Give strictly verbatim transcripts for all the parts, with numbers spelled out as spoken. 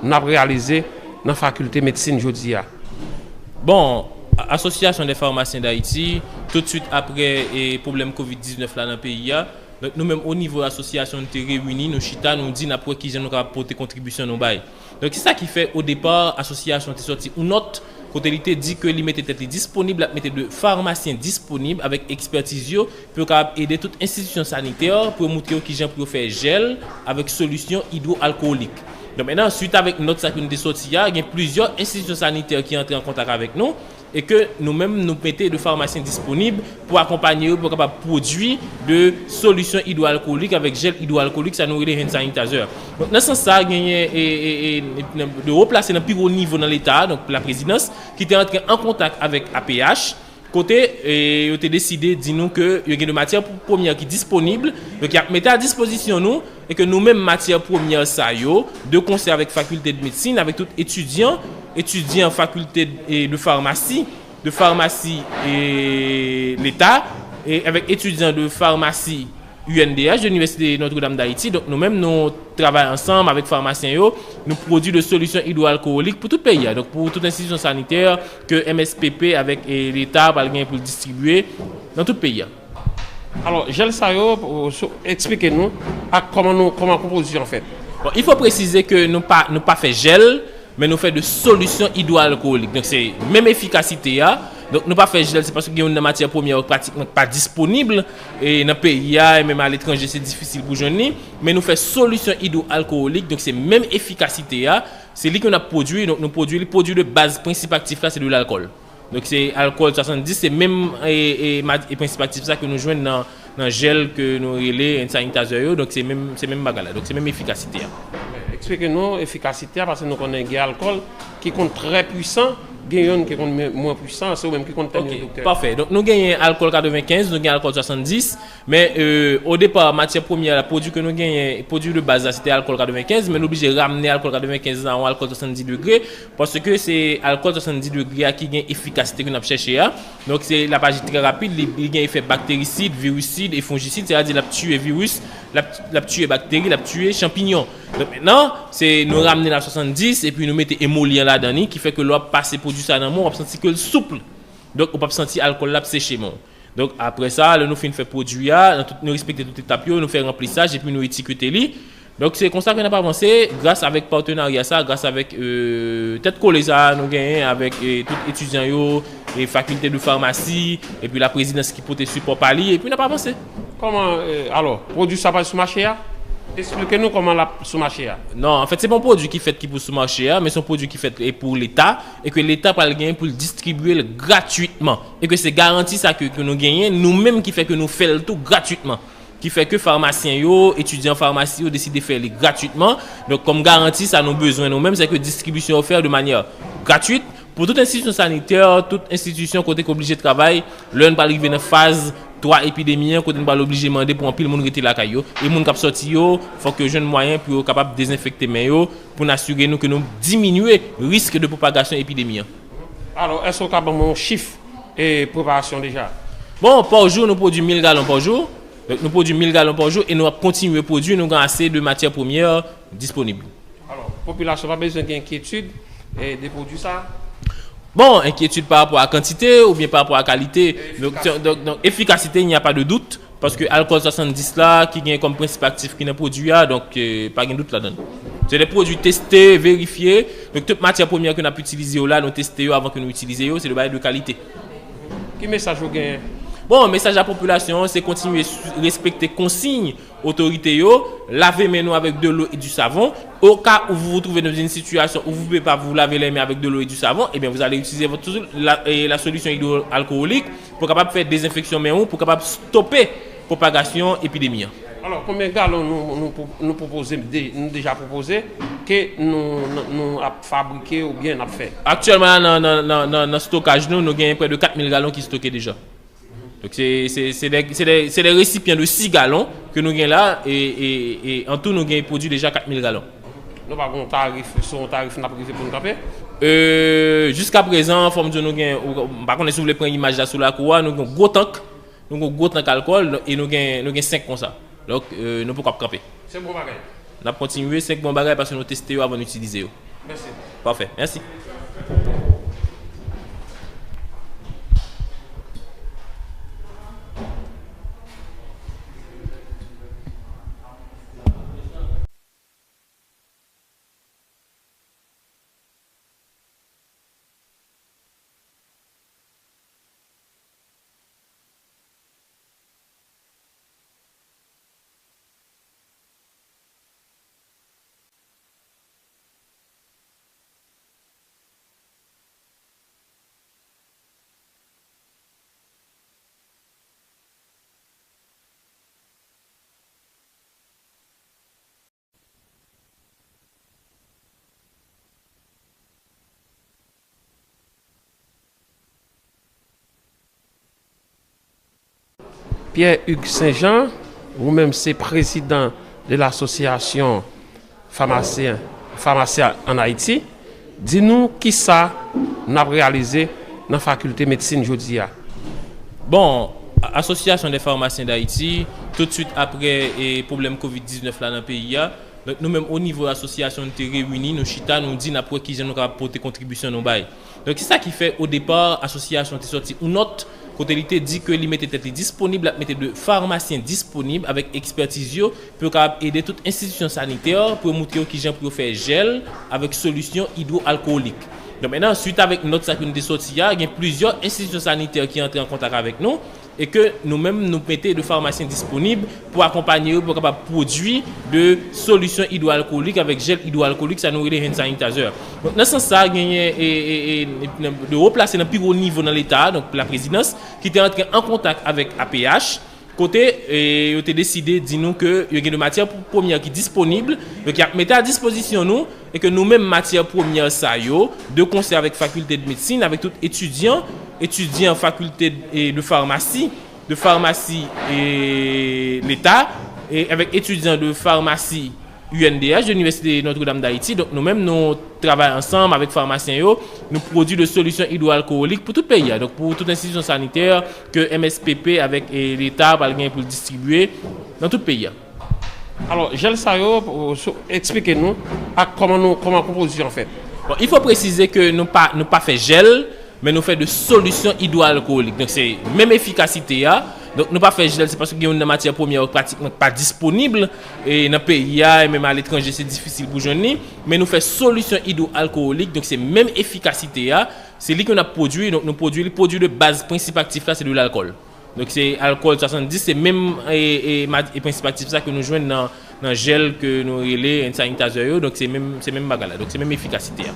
n ap reyalize nan fakilte medsin jodi a. Bon, Association des pharmaciens d'Haïti, tout de suite après e pwoblèm kovid diznèf la nan peyi a, donk nou menm o nivo asosyasyon nou te reyini, nou chita, nou di n ap wè kijan nou kapab pote kontribisyon nou bay. Donk se sa ki fè o depa asosyasyon te sòti yon nòt kote li te di ke li mete tèt li disponib, l ap mete de famasyen disponib avèk ekspètiz yo pou yo kapab ede tout enstitisyon sanitè pou yo moutre yo kijan pou yo fè jèl avèk solisyon idwoalkowolik. Donk mentnan, swit avèk nòt sa ke nou te sòti a, gen plizyè enstitisyon sanitè ki antre an kontak avèk nou e ke nou menm nou mete de famasyen disponib pou akonpanye yo pou yo kapab pwodui de solisyon idwoalkowolik avèk jèl idwoalkowolik, sa nou rele hand sanitizer. Donk nan sans sa, genyen e, e, e, de wo plase nan pi wo nivo nan Leta, donk la prezidans, ki te antre an kontak avèk A P H, kote e, yo te deside di nou ke yo gen de matyè premyè ki disponib, donk y ap mete a dispozisyon nou, e ke nou menm matyè premyè sa yo, de konsè avèk fakilte de medsin, avèk tout etidyan, etidyan fakilte e, de famasi, de famasi e, Leta, e avèk etidyan de famasi U N D H, de Inivèsite Notre Dame d'Haïti. Donk nou menm nou travay ansanm avèk famasyen yo, nou pwodui de solisyon idwoalkowolik pou tout peyi a. Donk pou tout enstitisyon sanitè ke M S P P avèk e, Leta pral gen pou l distribye nan tout peyi a. Alò, jèl sa yo, eksplike nou ak kòman nou kòman konpozisyon an fèt. Bon, il faut préciser que nou pa nou pa fè jèl, men nou fè de solisyon idwoalkowolik. Donk se menm efikasite a. Donk nou pa fè jèl, se paske gen youn nan matyè premyè yo pratikman pa disponib e nan peyi a e menm aletranje se difisil pou jwenn li. Men nou fè solisyon idwoalkowolik, donk se menm efikasite a. Se li ke n ap pwodui, donk nou pwodui li, pwodui de baz prensip aktif la se de lalkòl. Donk se alkòl swasanndis, se menm e, e, e prensip aktif sa ke nou jwenn nan, nan jèl ke nou rele hand sanitizer yo, donk se menm, se menm bagay la, donk se menm efikasite a. Eksplike nou efikasite a, paske nou konnen gen alkòl ki konn trè pwisan, gen yonn ki konn mwen pwisan, se ou menm ki konn tèm yo, doktè. Pafè. Donk nou genyen alkòl katrevenkenz, nou gen alkòl swasanndis, men e, o depa, matyè premyè la, pwodui ke nou genyen, pwodui de baz la, se te alkòl katrevenkenz, men nou oblije ramne alkòl katrevenkenz la a yon alkòl swasanndis degre, paske se alkòl swasanndis degre a ki gen efikasite ke n ap chèche a. Donk se l ap aji trè rapid, li, li gen efè bakterisid, virisid e fonjisid, sètadi l ap tiye viris, l ap, l ap tiye bakteri, l ap tiye chanpinyon. Donk mentnan, se nou ramne l a swasanndis epi nou mete emolyant ladan li, ki fè ke lè w ap pase pwodui sa nan men w, w ap santi ke l soup. Donk ou p ap santi alkòl la ap seche men w. Donk apre sa, lè nou fin fè pwodui a, nan tout, nou respekte tout etap yo, nou fè ranplisaj epi nou etikete li. Donk se konsa ke n ap avanse, gras avèk patenarya sa, gras avèk e, tèt kole sa nou genyen avèk e, tout etidyan yo, e fakilte de famasi, epi la prezidans ki pote sipò pa li, epi n ap avanse. Kòman, e, alò, pwodui sa pral sou mache a? Eksplike nou kòman l ap sou mache a. Non, anfèt, se pa yon pwodui ki fèt ki pou sou mache a, men se yon pwodui ki fèt e pou Leta, e ke Leta pral genyen pou l distribye l gratwitman. E ke se garanti sa ke, ke nou genyen, nou menm ki fè ke nou fè l tou gratwitman. Ki fè ke famasyen yo, etidyan famasi yo deside fè li gratwitman. Donk, kòm garanti, sa nou bezwen nou menm, se ke distribisyon yo fè de manyè gratwit pou tout enstitisyon sanitè, tout enstitisyon kote k oblije travay, lè n pral rive nan faz twa epidemi an, kote n pral oblije mande pou anpil moun rete lakay yo. E moun k ap sòti yo, fòk yo jwenn mwayen pou yo kapab dezenfekte men yo, pou n asire nou ke nou diminye risk de pwopagasyon epidemi an. Alò, èske w ka ban mwen yon chif e preparasyon deja? Bon, pa jou, nou pwodui mil galon pa jou. Donk, nou pwodui mil galon pa jou e nou ap kontinye pwodui, nou gen ase de matyè premyè disponib. Alò, popilasyon pa bezwen gen enkyetid e, de pwodui sa? Bon, enkyetid pa rapò a kantite oubyen pa rapò a kalite. Donk, donk, donk, efikasite, il n'y a pas de doute, paske alkòl swasanndis la, ki gen kòm prensip aktif ki nan pwodui a, donk, e, pa gen dout ladan l. Se de pwodui teste, verifye. Donk, tout matyè premyè ke n ap itilize yo la, nou teste yo avan ke nou itilize yo, se de bagay de kalite. Ki mesaj ou genyen? Bon, mesaj a popilasyon an, se kontinye sou, respekte konsiy otorite yo, lave men nou avèk delo e di savon. Au cas où vous vous trouvez dans une situation où vous ne pouvez pas vous laver les mains avec de l'eau et du savon, eh bien, vous allez utiliser votre, la, e, la solution hydroalcoolique pou kapab fè dezenfeksyon men ou, pou kapab stope pwopagasyon epidemi an. Alò, konbyen galon nou, nou, nou pwopoze, de, nou deja pwopoze, ke nou, nou, nou ap fabrike oubyen n ap fè? Aktyèlman, nan, nan, nan, nan, nan stokaj nou, nou genyen prè de kat mil galon ki stoke deja. Donk, se, se, se de, se de, se de resipyan de sis galon ke nou gen la, e, e, e an tou, nou gen pwodui deja kat mil galon. Nou pa gen yon tarif, se yon tarif n ap rive pou n kanpe? E, jiska prezan, fò m di w, nou gen, ou, m pa konnen si w vle pran imaj la sou lakou a, nou gen yon gwo tank, nou gen yon gwo tank alkòl, e nou gen, nou gen senk konsa. Donk, e, nou poko ap kanpe. Se bon bagay. N ap kontinye, senk bon bagay, paske nou teste yo avan n itilize yo. Pafè, mèsi. Pierre Hugues Saint-Jean, ou menm se prezidan de l'association pharmacien, pharmacien en Haïti, di nou kisa n ap reyalize nan fakilte medsin jodi a. Bon, Association des pharmaciens d'Haïti, tout de suite apre e, pwoblèm kovid diznèf la nan peyi a, donk nou menm o nivo asosyasyon nou te reyini, nou chita, nou di n ap wè kijan nou kapab pote kontribisyon nou bay. Donk se sa ki fè o depa asosyasyon te sòti yon nòt kote li te di ke li mete tèt li disponib, l ap mete de famasyen disponib avèk ekspètiz yo pou yo kapab ede tout enstitisyon sanitè pou yo moutre yo kijan pou yo fè jèl avèk solisyon idwoalkolik. Donk mentnan, swit avèk nòt sa ke nou te sòti a, gen plizyè enstitisyon sanitè ki antre an kontak avèk nou e ke nou menm nou mete de famasyen disponib pou akonpanye yo pou yo kapab pwodui de solisyon idwoalkolik avèk jèl idwoalkolik, sa nou rele hand sanitizer. Donk nan sans sa, genyen e, e, e, e, de wo plase nan pi wo nivo nan Leta, donk la prezidans, ki te antre an kontak avèk A P H, kote e, yo te deside di nou ke yo gen de matyè pwemyè ki disponib, donk y ap mete a dispozisyon nou, e ke nou menm matyè pwemyè sa yo, de konsè avèk fakilte de medsin, avèk tout etidyan, etidyan fakilte e, de famasi, de famasi e, Leta, e avèk etidyan de famasi U N D H, de Université Notre-Dame d'Haïti. Donk nou menm nou travay ansanm avèk famasyen yo, nou pwodui de solisyon idwoalkolik pou tout peyi a. Donk pou tout enstitisyon sanitè ke M S P P avèk e, Leta pral gen pou l distribye nan tout peyi a. Alò, jèl sa yo, eksplike nou ak kòman nou, kòman konpoze an fèt. Bon, il faut préciser que nou pa, nou pa fè jèl, men nou fè de solisyon idwoalkolik. Donk se menm efikasite a. Donk nou pa fè jèl, se paske gen youn nan matyè premyè yo pratikman pa disponib e nan peyi a, e menm aletranje se difisil pou jwenn li. Men nou fè solisyon idwoalkolik, donk se menm efikasite a. Se li ke n ap pwodui, donk nou pwodui li, pwodui de baz prensip aktif la se de lalkòl. Donk se alkòl swasanndis, se menm e, e, ma- e prensip aktif sa ke nou jwenn nan, nan jèl ke nou rele hand sanitizer yo, donk se menm, se menm bagay la, donk se menm efikasite a.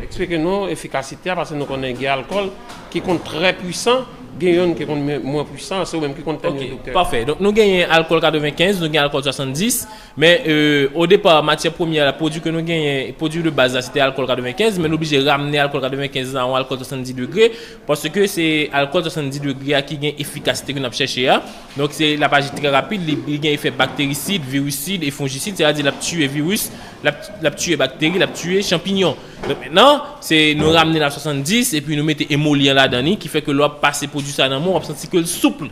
Eksplike nou efikasite a, paske nou konnen gen alkòl ki konn trè pwisan, gen yonn ki konn mwen, mwen pwisan, se ou menm ki konn tèm yo, doktè. Ok, pafè. Donk nou genyen alkòl katrevenkenz, nou gen alkòl swasanndis, men e, o depa matyè premyè la, pwodui ke nou genyen, pwodui de baz la se te alkòl katrevenkenz, men nou oblije ramne alkòl katrevenkenz la a yon alkòl swasanndis degre, paske se alkòl swasanndis degre a ki gen efikasite ke n ap chèche a. Donk se l ap aji trè rapid, li, li gen efè bakterisid, virisid e fonjisid, sètadi l ap tiye viris, l ap, l ap tiye bakteri, l ap tiye chanpinyon. Donk mentnan, se nou ramne l a swasanndis epi nou mete emoliyan ladan li, ki fè ke lè w ap pase pwodui sa nan men w, w ap santi ke l soup.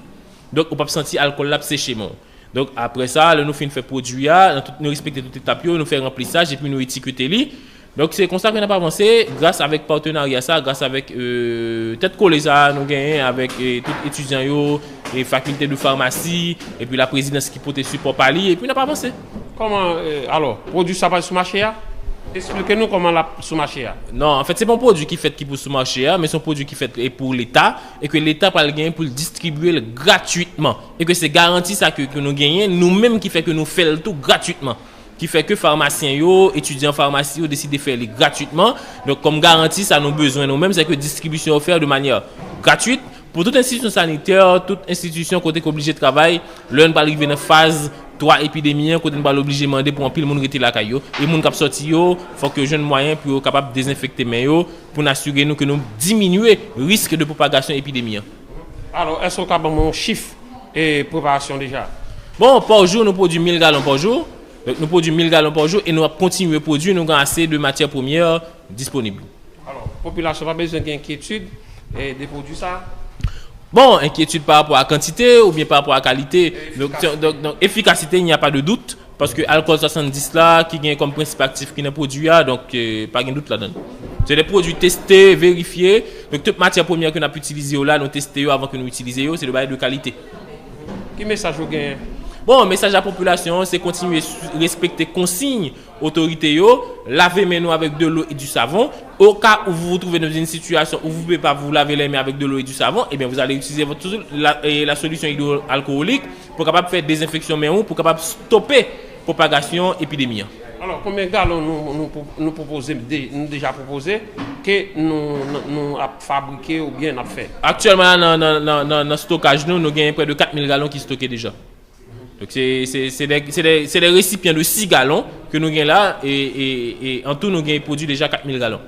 Donk ou p ap santi alkòl la ap seche men w. Donk apre sa, lè nou fin fè pwodui a, nan tout, nou respekte tout etap yo, nou fè ranplisaj epi nou etikete li. Donk se konsa ke n ap avanse, gras avèk patenarya sa, gras avèk e, tèt kole sa nou genyen avèk e, tout etidyan yo, e fakilte de famasi, epi la prezidans ki pote sipò pa li, epi n ap avanse. Kòman, e, alò, pwodui sa pral sou mache a? Eksplike nou kòman l ap sou mache a. Non, anfèt, se pa yon pwodui ki fèt ki pou sou mache a, men se yon pwodui ki fèt e pou Leta, e ke Leta pral genyen pou l distribye l gratwitman. E ke se garanti sa ke, ke nou genyen, nou menm ki fè ke nou fè l tou gratwitman. Ki fè ke famasyen yo, etidyan famasi yo deside fè li gratwitman. Donk, kòm garanti, sa nou bezwen nou menm, se ke distribisyon yo fè de manyè gratwit pou tout enstitisyon sanitè, tout enstitisyon kote k oblije travay, lè n pral rive nan faz twa epidemi an, kote n pral oblije mande pou anpil moun rete lakay yo. E moun k ap sòti yo, fòk yo jwenn mwayen pou yo kapab dezenfekte men yo, pou n asire nou ke nou diminye risk de pwopagasyon epidemi an. Alò, èske w ka ban mwen yon chif e preparasyon deja? Bon, pa jou, nou pwodui mil galon pa jou. Donk, nou pwodui mil galon pa jou e nou ap kontinye pwodui, nou gen ase de matyè premyè disponib. Alò, popilasyon pa bezwen gen enkyetid e, de pwodui sa? Bon, enkyetid pa rapò a kantite oubyen pa rapò a kalite. Donk, donk, donk, efikasite, il n'y a pas de doute. Paske alkòl swasanndis la, ki gen kòm prensip aktif ki nan pwodui a, donk, euh, pa gen dout ladan l. Se de pwodui teste, verifye. Donk, tout matyè premyè ke n ap itilize yo la, nou teste yo avan ke nou itilize yo, se de bagay de kalite. Ki mesaj ou genyen? Bon, mesaj a popilasyon an, se kontinye su- respekte konsiy otorite yo, lave men nou avèk dlo e di savon. Au cas où vous vous trouvez dans une situation où vous ne pouvez pas vous laver les mains avec de l'eau et du savon, eh bien, vous allez utiliser votre, la, eh, la solution hydroalcoolique pour capable faire désinfection men ou, pour capable stopper propagation épidémie. Alò, konbyen galon nou, nou, nou pwopoze, nou deja pwopoze, ke nou, nou, nou ap fabrike oubyen n ap fè? Aktyèlman, nan, nan, nan, nan, nan stokaj nou, nou gen près de quatre mille galons ki stoke deja. Donk, se, se, se de, se de, se de resipyan de sis galon ke nou gen la, e, e, e an tou, nou gen pwodui deja quatre mille galon.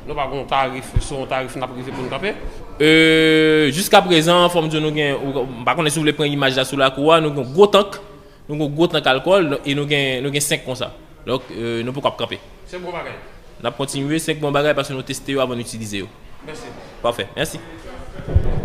Nou pa gen yon tarif, se yon tarif n ap rive pou n kanpe? Euh, jiska prezan, fò m di w, nou gen, ou, m pa konnen si w vle pran imaj la sou lakou a, nou gen yon gwo tank, nou gen yon gwo tank alkòl, e nou gen, nou gen senk konsa. Donk, euh, nou poko ap kanpe. Se bon bagay. N ap kontinye, senk bon bagay, paske nou teste yo avan nou itilize yo. Mèsi. Pafè, mèsi.